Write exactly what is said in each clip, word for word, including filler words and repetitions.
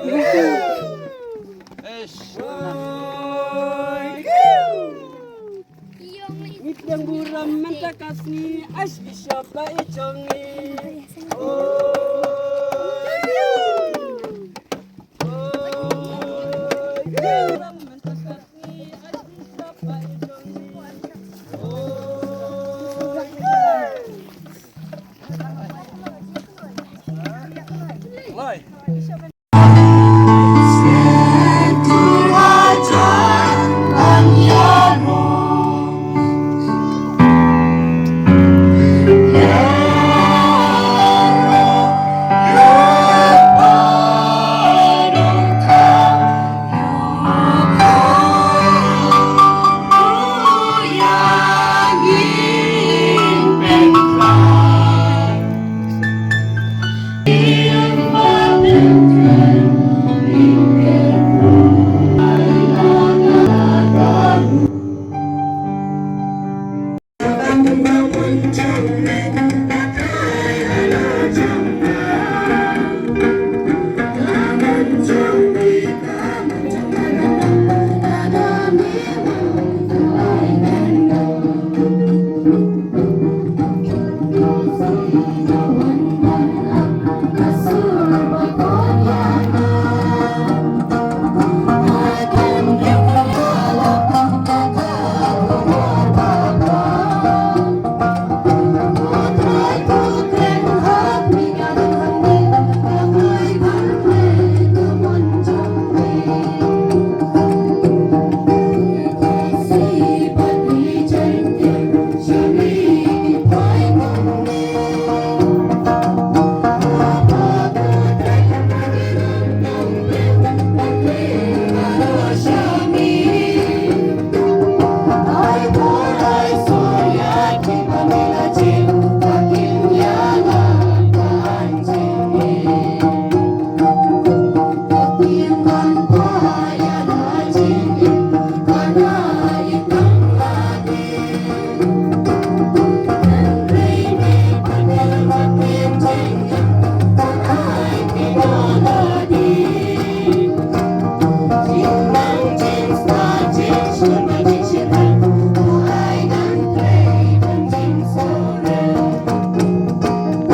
Ngi pdiang burom mynta ka sngi, Archbishop ba i jong ngi.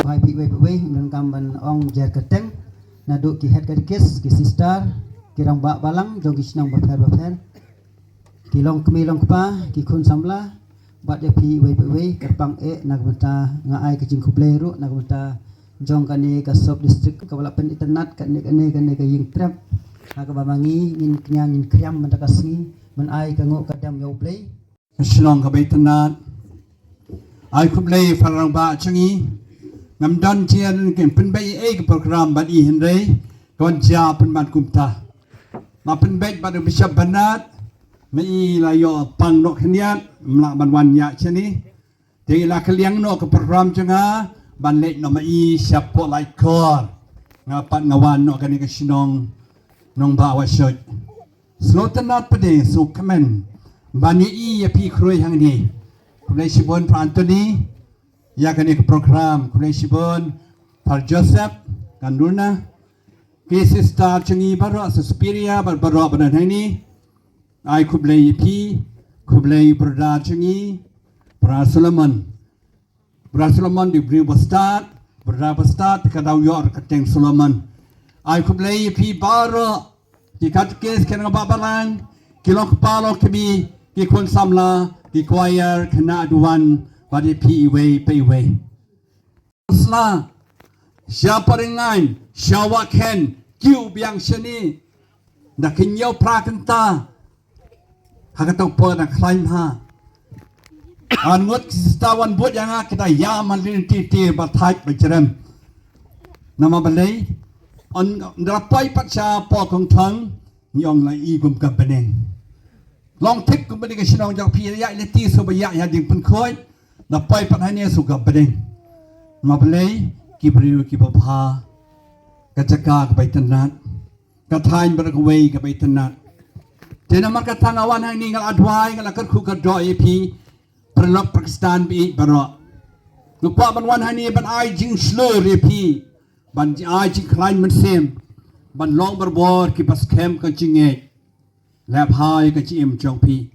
Wai phi wei phi wei, ngan kam ban ong jer kyrteng, naduh ki head katekis, ki sister, ki rangbah balang jong ki shnong bapher bapher, ki longkmie longkpa, ki khun samla, bad ïa phi wei phi wei, kyrpang eh na ka bynta nga ai ka jingkhublei ruh na ka bynta jong kane ka sub district kaba la pynitynnad kane kane kane ka ïing trep ha kaba ma ngi ngin kñia ngin khriam mynta ka sngi ban ai ka nguh ka dem ïa U Blei. Ka shnong kaba itynnad. Ai khublei para rangbah jong ngi. Ngam don jingïaid kin pynbeit ei ei ka program bad i hynrei ka wan jia pynban kumta. Ma pynbeit bad u Bishop Bernard, ma i la ïoh pang noh khyndiat, ym lah ban wan ïa shane. Te i la kylliang noh ka program jong nga ban leit noh ma i shapoh Laitkor. Nga pat nga wan noh kane ka shnong Nongbah Wahshoit. Sngewtynnat pat de sngewkmen ban ïohi ïa phi khrui hangne. Khublei shibun para Anthony ïa kane ka program. Khublei shibun para Joseph Kanduna. Ki sister jong ngi baroh, Suspiria bad baroh ba don hangne. Ai khublei ïa phi, khublei brother jong ngi, brother Solomon. Brother Solomon dei briew ba stad, brother ba stad, ka daw ïoh ka kyrteng Solomon. Ai khublei ïa phi baroh, ki katekis, ki rangbah balang, ki longkpa longkmie, ki khun samla, ki choir, khynnah duwan, bad ïa phi iwei pa iwei. Sla, sha Paringain, sha Wahkhen, kiew biang shane, da ki hynñiew phra kynta, ha kata ka por dang khlaiñ bha. Ar ngut ki sister wan bud ïa nga, ki da ïam ha lynti ti ba thait ba jrem. Namar balei, ynda la poi pat sha Pokongthong, ngi ong la i kum ka bneng. Long thik kum bneng ka shnong jong phi, ïa lynti shu ba ïa ïa ding pynkhuid, la poi pat hangne shu ka bneng. Namar balei, ki briew kiba bha, ka jaka kaba itynnad. Ka thaiñ baroh kawei kaba itynnad. Te namar kata nga wan hangne nga la duwai, nga la kyrkhu kyrdoh ïa phi, paralok para Khristan ba ïeit baroh. Nga kwah ban wan hangne ban ai jingshlur ïa phi, ban ai jingkhlaiñ mynsiem. ban long barabor kiba skhem ka jingngeit. Leh bha ïa ka jingim jong phi.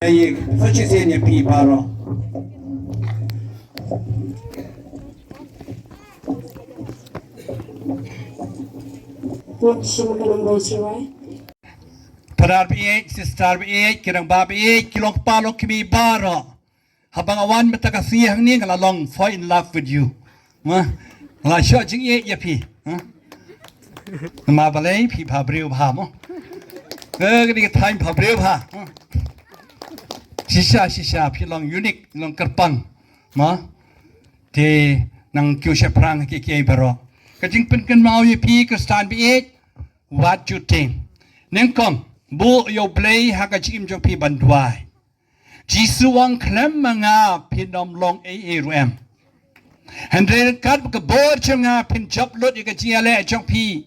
Ai, sa shisien ïa phi baroh. Brother ba ïeit, sister ba ïeit, ki rangbah ba ïeit, ki long kpa long kmie baroh. Haba nga wan mynta ka sngi hangne nga la long fall in love with you. Ma, nga la shoh jingïeit ïa phi. Ha? Namar balei phi bhabriew bha mo. Eh, kane ka thaiñ bhabriew bha. Ha? Shisha, shisha, phi long unique, long kyrpang. Ma. Te nang kiew shaphrang kiei kiei baroh. Ka jingpynkynmaw ïa phi Khristan ba ïeit, wat ju tieng. Nyngkong, buh ïa U Blei ha ka jingim jong phi ban duwai. Jisu u ong khlem ma nga phin ym long ei ei ruh em. Hynrei ryngkat bad ka bor jong nga phin jop lut ïa ka jingïaleh jong phi.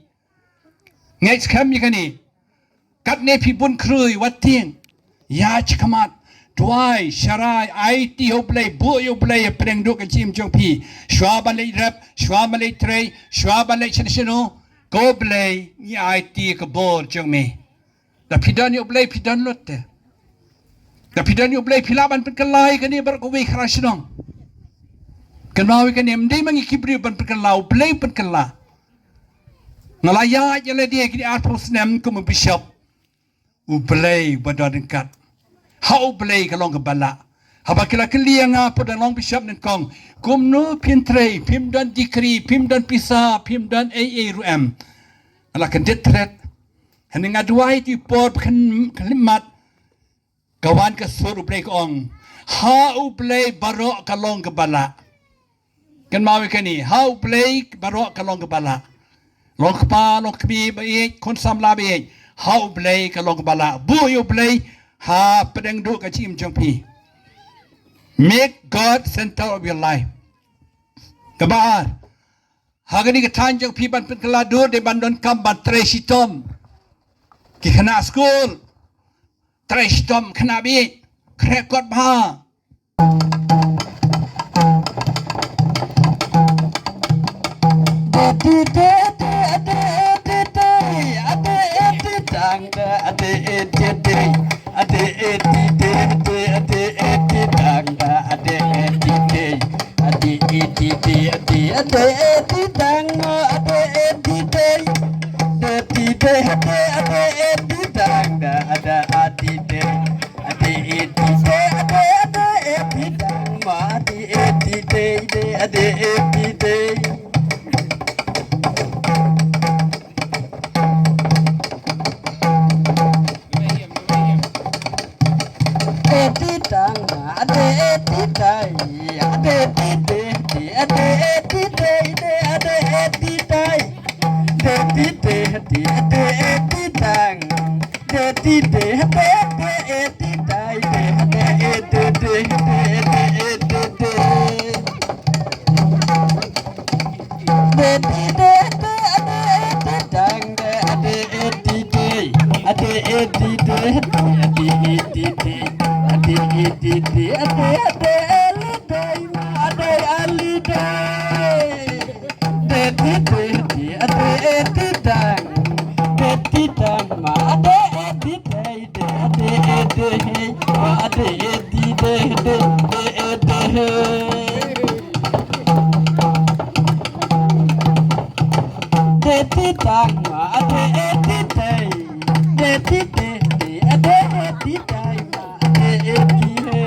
Ngeit skhem ïa kane. Katne phi bun khrui wat tieng. Ïaid shakhmat. Duwai, sharai, aiti ha U Blei, buh ïa U Blei ha pdeng duh ka jingim jong phi. Shuwa ban leit rep, shuwa ban leit trei, shuwa ban leit shano shano. Ko Blei ngi aiti ka bor jong me. Da phi don ïa U Blei phi don lut te. Da phi don ïa U Blei phi lah ban pynkylla ïa kane baroh kawei khra shnong. Kynmaw ïa kane, ym dei ma ngi ki briew ban pynkylla, U Blei u pynkylla. Nga la ïaid ïa lade kine arphew snem kum u bishop. U Blei uba don ryngkat. Ha U Blei ka long kaba lah. Haba ki la kylli ïa nga pat da long bishop nyngkong. Kumno phin trei, phim don degree, phim don pisa, phim don ei ei ruh em. Nga la kyndit thret. Hynrei nga duwai te por ba khlem, khlem mat. Ka wan ka sur U Blei ka ong. Ha U Blei baroh ka long kaba lah. Kynmaw ïa kane, ha U Blei baroh ka long kaba lah. Long kpa, long kmie ba ïeit, khun samla ba ïeit. Ha U Blei ka long kaba lah. Buh ïa U Blei ha pdeng duh ka jingim jong phi. Make God center of your life. Kaba ar. Ha kane ka thaiñ jong phi ban pynkylla dur dei ban donkam ban trei shitom. Ki khynnah skul. Trei shitom khynnah ba ïeit. Khreh kot bha. Te ade ade edi dang da ada adi de. Ade edi de ade ade edi dang ma ade edi de de ade edi de. Edi dang ma ade edi dai ade edi de de ade edi de de ade edi dai. Ade edi de de ade edi dang. Ade edi de de ade edi dai de ade edi de de ade edi de. Ade edi de de ade edi dang de ade edi de. Ade edi de de ade edi de. Ade edi de ade ade eli dai ma ade eli dai. Ade edi de de ade edi dang. Ade edi dang ma ade edi dai de ade edi de. Ma ade edi de de de ede. Ade edi dang ma ade edi dai. Ade edi de de ade edi dai ma ade edi de.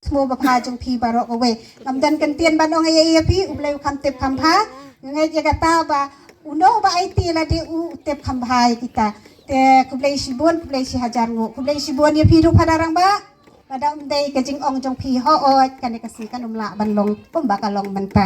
Sngewbha jong phi baroh kawei. Ngam don kyntien ban ong ïa ïa phi, U Blei u kham tip kham bha. Nga ngeit ïa kata ba uno ba aiti lade u tip kham bha ïa kita. Te khublei shibun, khublei shi hajar nguh. Khublei shibun ïa phi ruh Phadar Rangbah. Lada ym dei ka jingong jong phi hooid kane ka sngi kan ym lah ban long kumba ka long mynta.